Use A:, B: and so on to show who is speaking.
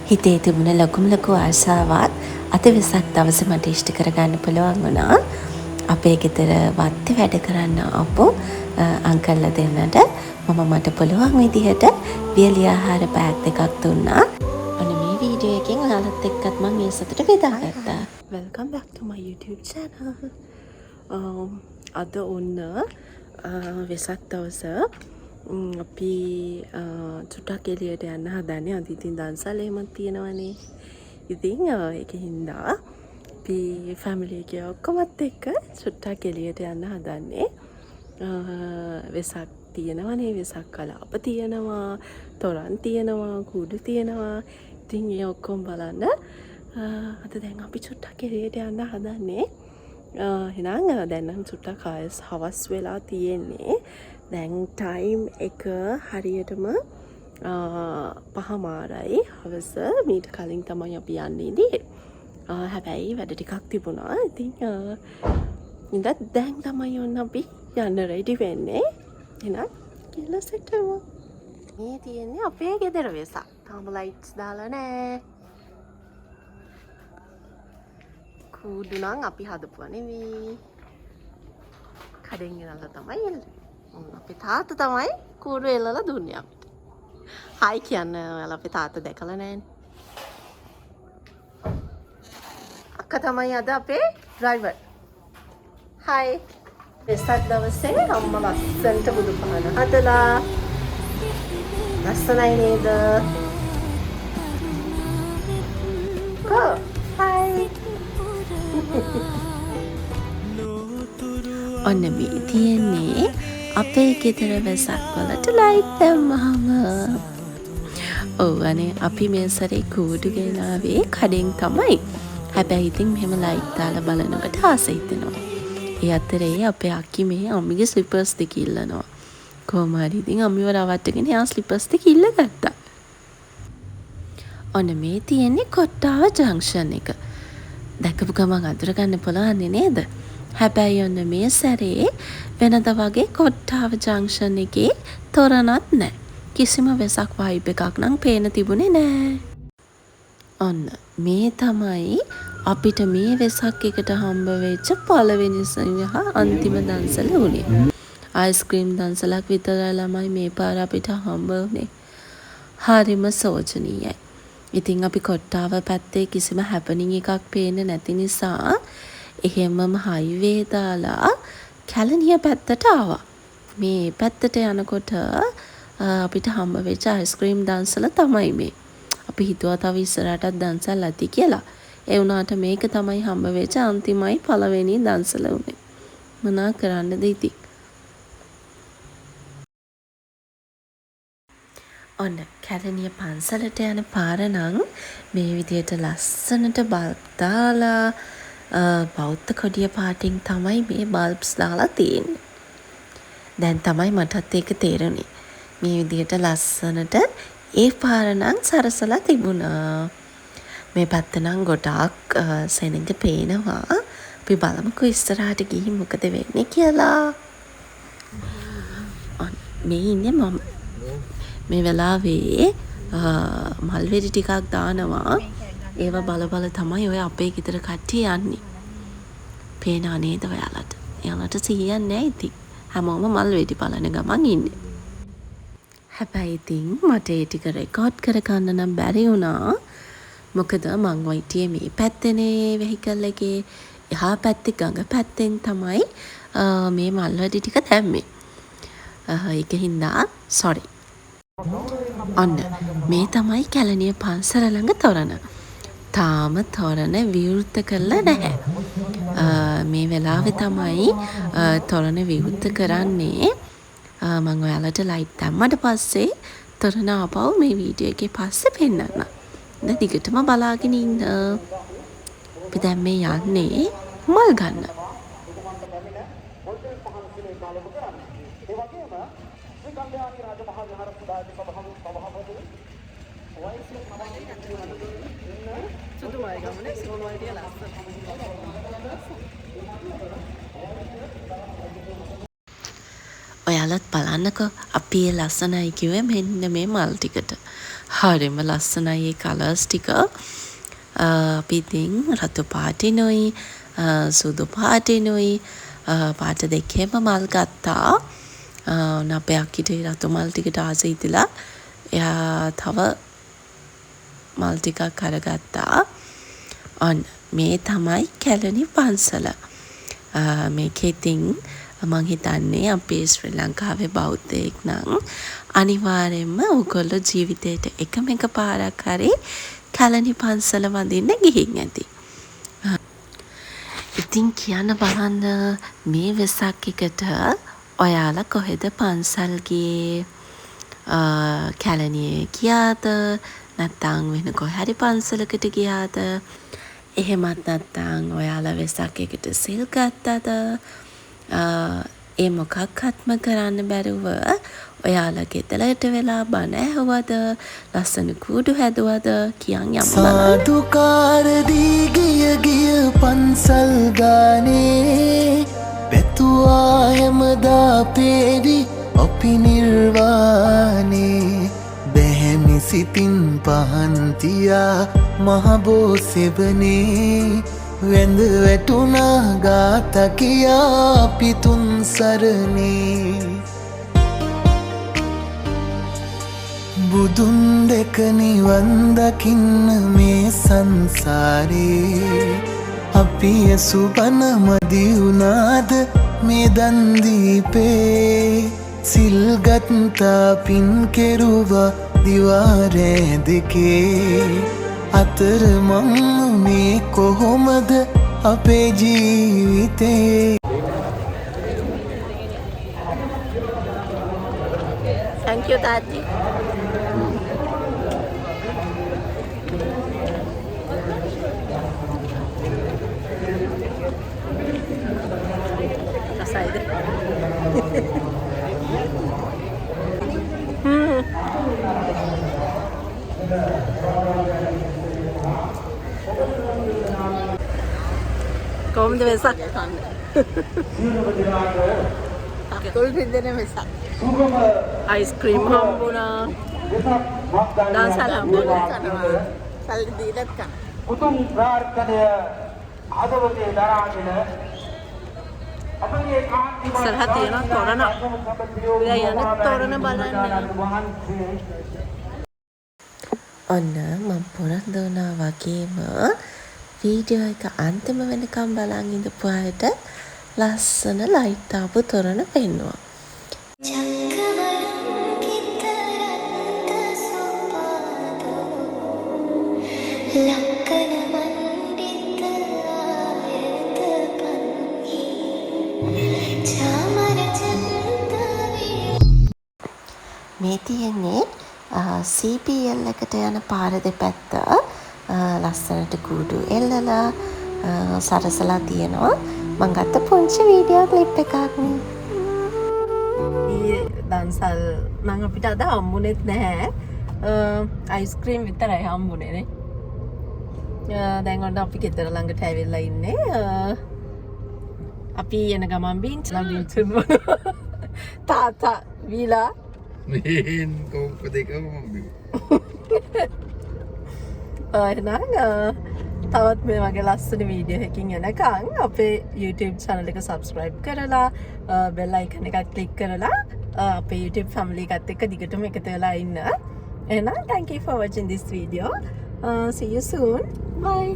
A: හිතේ තිබුණ ලොකුම ලොකු ආශාවක් අද වෙසක් දවසේ මට ඉෂ්ට කරගන්න පුළුවන් වුණා. අපේ ගෙදර වත්තේ වැඩ කරන්න ආපු අංකල්ලා දෙන්නට මම මට පුළුවන් විදිහට වියලි ආහාර බෑග් දෙකක් දුන්නා. ඔන්න මේ වීඩියෝ එකෙන් ඔයාලත් එක්කත් මං ඒ සතුට බෙදාගත්තා.
B: Welcome back to my YouTube channel. අද ඔන්න වෙසක් දවස අපි චුට්ටක් එළියට යන්න හදන්නේ. අද ඉතින් දන්සල් එහෙමත් තියෙනවනේ. ඉතින් ඒක හින්දා අපි ෆැමිලි එකේ ඔක්කොමත් එක්ක චුට්ටක් එළියට යන්න හදන්නේ. වෙසක් තියෙනවනේ, වෙසක් කලාප තියෙනවා, තොරන් තියෙනවා, කූඩු තියෙනවා. ඉතින් ඒ ඔක්කොම බලන්න අද දැන් අපි චුට්ටක් එළියට යන්න හදන්නේ. එහෙනම් දැන් නම් චුට්ටක් ආයෙත් හවස් වෙලා තියෙන්නේ. දැන් ටයිම් එක හරියටම 5:30යි හවස. මීට කලින් තමයි අපි යන්න ඉඳියේ. හැබැයි වැඩ ටිකක් තිබුණා. ඉතින් ඉඳන් දැන් තමයි ඔන්න අපි යන්න රෙඩි වෙන්නේ. එහෙනම් කියලා සෙට් වෙමු. මේ තියෙන්නේ අපේ ගෙදර වෙසක්. තාම ලයිට්ස් දාලා නෑ. කූඩු නම් අපි හදපුවා නෙවෙයි. කඩෙන් ගෙනල්ලා තමයි එල්ලුවේ. අපේ තාත්තා තමයි කූඩු එල්ලලා දුන්නේ අපිට. හායි කියන්න ඔයාලා අපේ තාත්තා දැකලා නෑනේ. අක්කා තමයි අද අපේ ඩ්‍රයිවර්. හායි. වෙසක් දවසේ අම්මා ලස්සනට බුදු පහන හදලා ලස්සනයි නේද? කෝ හායි.
A: ඔන්න මේ තියෙන්නේ අපේ ගෙදර වෙසක් වලට ලයිට් දැම්මහම. ඔව් අනේ අපි මේ සැරේ කූඩු ගෙනාවේ කඩෙන් තමයි. හැබැයි ඉතින් මෙහෙම ලයිට් දාලා බලනකොට ආස හිතෙනවා. ඒ අතරේ අපේ අක්කි මේ අම්මිගේ ස්ලිපර්ස් දෙක ඉල්ලනවා. කොහොම හරි ඉතින් අම්මිව රවට්ටගෙන එයා ස්ලිපර්ස් දෙක ඉල්ලගත්තා. ඔන්න මේ තියෙන්නේ කොට්ටාව ජංක්ෂන් එක. දැකපු ගමන් අඳුරගන්න පුළුවන් නේද? හැබැයි ඔන්න මේ සැරේ වෙනද වගේ කොට්ටාව ජංක්ෂන් එකේ තොරණත් නෑ. කිසිම වෙසක් වයිබ් එකක් නම් පේන තිබුණේ නෑ. ඔන්න මේ තමයි අපිට මේ වෙසක් එකට හම්බ වෙච්ච පළවෙනි සහ අන්තිම දන්සල වුණේ. අයිස්ක්‍රීම් දන්සලක් විතරයි ළමයි මේ පාර අපිට හම්බ වුණේ. හරිම සෝචනීයයි. ඉතින් අපි කොට්ටාව පැත්තේ කිසිම හැපනින් එකක් පේන්නේ නැති නිසා එහෙමම හයිවේ දාලා කැලණිය පැත්තට ආවා. මේ පැත්තට යනකොට අපිට හම්බ වෙච්ච අයිස්ක්‍රීම් දන්සල තමයි මේ. අපි හිතුවා තව ඉස්සරහටත් දන්සල් ඇති කියලා. ඒ වුණාට මේක තමයි හම්බ වෙච්ච අන්තිමයි පළවෙනි දන්සල වුණේ. මොනා කරන්නද ඉතින්. ඔන්න කැලණිය පන්සලට යන පාර නම් මේ විදියට ලස්සනට බල්බ් දාලා බෞද්ධ කොඩිය පාටින් තමයි මේ බල්බ්ස් දාලා තියෙන්නේ. දැන් තමයි මටත් ඒක තේරුනේ. මේ විදියට ලස්සනට ඒ පාර නම් සරසලා තිබුණා. මේ පැත්ත නම් ගොඩාක් සෙනඟ පේනවා. අපි බලමුකෝ ඉස්සරහට ගිහින් මොකද වෙන්නේ කියලා. ඔන්න මේ ඉන්නේ මම. මේ වෙලාවේ මල් වෙඩි ටිකක් දානවා. ඒව බල බල තමයි ඔය අපේ ගෙදර කට්ටිය යන්නේ. පේනවා නේද ඔයාලට? එයාලට සිහියක් නෑ ඉතින්. හැමෝම මල් වෙඩි බලන ගමන් ඉන්නේ. හැබැයි ඉතින් මට ඒ ටික රෙකෝඩ් කරගන්න නම් බැරි වුණා. මොකද මං හිටියේ මේ පැත්තේනේ වෙහිකල් එකේ. එහා පැත්තේ ගඟ පැත්තෙන් තමයි මේ මල් වෙඩි ටික දැම්මේ. ඒක හින්දා සෝරි. ඔන්න මේ තමයි කැලණිය පන්සල ළඟ තොරණ. තාම තොරණ විවෘත කරලා නැහැ. මේ වෙලාවේ තමයි තොරණ විවෘත කරන්නේ. මං ඔයාලට ලයිට් දැම්මට පස්සේ තොරණ ආපහු මේ වීඩියෝ එකේ පස්සේ පෙන්නන්නම්. දැන් දිගටම බලාගෙන ඉන්න. අපි දැන් මේ යන්නේ මල් ගන්න.
B: සුදු මල් ගමනේ සුදු මල් ටික ලස්සනයි.
A: ඔයාලත් බලන්නකෝ අපි ඒ ලස්සනයි කිව්වේ මෙන්න මේ මල් ටිකට. හරිම ලස්සනයි ඒ කලර්ස් ටික. අපි ඉතින් රතු පාටිනුයි සුදු පාටිනුයි පාට දෙකේම මල් ගත්තා. ඔන්න අපේ අක්කිට රතු මල් ටිකට ආස හිතිලා එයා තව මල් ටිකක් අරගත්තා. ඔන්න මේ තමයි කැලණි පන්සල. මේකේ ඉතින් මං හිතන්නේ අපේ ශ්‍රී ලංකාවේ බෞද්ධයෙක් නම් අනිවාර්යෙන්ම ඔයගොල්ලෝ ජීවිතේට එකම එක පාරක් හරි කැලණි පන්සල වඳින්න ගිහින් ඇති. ඉතින් කියන්න බලන්න මේ වෙසක් එකට ඔයාලා කොහෙද පන්සල් ගියේ? කැලණියේ ගියාද? නැත්නම් වෙන කොහේ හරි පන්සලකට ගියාද? එහෙමත් නැත්නම් ඔයාලා වෙසක් එකට සිල් ගත්තද? ඒ මොකක්වත්ම කරන්න බැරුව ඔයාලා ගෙදරට වෙලා බණ ඇහුවද? ලස්සන කූඩු හැදුවද? කියන් යමු බලන්න.
C: සාදුකාර දී ගිය ගිය පන්සල් ගානේ පැතුවා හැමදා පේවි අපි නිර්වාණේ. බැහැමි සිතින් පහන් තියා මහබෝ සෙවනේ වැඳ වැටුණා ගාථා කියා අපි තුන් සරණේ. බුදුන් දැක නිවන් දකින්න මේ සංසාරේ අපි ඇසු බණ මදි වුණාද මේ දන් දීපේ. සිල් ගත්තා පින් කෙරුවා දිවා රෑ දෙකේ අතරමං වුණේ කොහොමද අපේ ජීවිතේ.
A: Thank you, Tati. රසයිද? කොහොමද වෙසක්
B: කන්නේ? තොල් රිදෙන වෙසක්.
A: අයිස්ක්‍රීම් හම්බුණා. දන්සල් හම්බුණා.
B: කනවා. සල්ලි දීලත් කනවා.
D: උතුම් ප්‍රාර්ථනය හදවතේ දරාගෙන අපගේ කාන්තිමත්
A: ඉස්සරහ තියෙන තොරණ. දැන් යන තොරණ බලන්න. ඔන්න මං පොරොන්දු වුණා වගේම වීඩියෝ එක අන්තිම වෙනකම් බලන් ඉඳපු අයට ලස්සන ලයිට් ආපු තොරණ පෙන්නුවා. මේ තියෙන්නේ CPL එකට යන පාර දෙපැත්ත ලස්සනට කූඩු එල්ලලා සරසලා තියෙනවා. මං ගත්ත පුංචි වීඩියෝ ක්ලිප් එකක්.
B: ඊයේ දන්සල් නම් අපිට අද හම්බුනේත් නැහැ. අයිස්ක්‍රීම් විතරයි හම්බුනේ නේ. දැන් ඔන්න අපි ගෙදර ළඟට ඇවිල්ලා ඉන්නේ. අපි එන ගමන් බීන්ච් බොනවා. තාත්තා වීලා
E: මේන් කෝප්ප දෙකම මම බිව්වා.
B: එහෙනම් තවත් මේ වගේ ලස්සන වීඩියෝ එකකින් එනකන් අපේ YouTube channel එක subscribe කරලා, bell icon එකක් click කරලා, අපේ YouTube family එකත් එක්ක දිගටම එකතු වෙලා ඉන්න. එහෙනම් thank you for watching this video. See you soon. Bye.